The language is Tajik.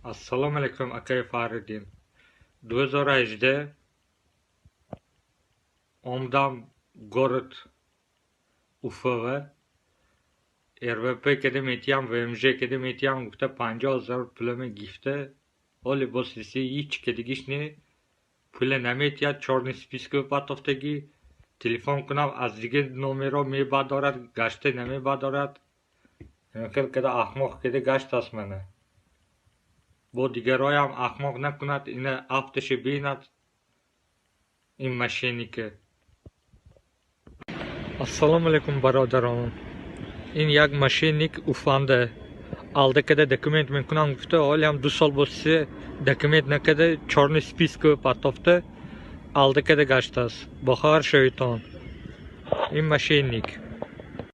Ассалому алайкум, акаи Фариддин. 2018 омдам город Уфава. РВП кеде метиям, ВМЖ кеде метиям гуфта, 50 000 пуламе гифта. Ҳоли боз ҳисси ҳеҷ кедигиш не. Пула наметиҳад, чёрный список патофтагӣ. Телефон кунам, аз дигар номерҳо мебардорад, гашта намебардорад. Хел кеда аҳмоқ кеде гаштааст мана. Бо дигарҳоям аҳмоқ накунад, ина афташе бинад ин мошенника. Ассалому алайкум, бародарон. Ин як мошенник Уфанда алда када документ мекунам гуфта, ҳолиам 2 сол боз се документ накарда, чёрный список партофта, алда када гаштааст. Бохабар шавитон. Ин мошенник.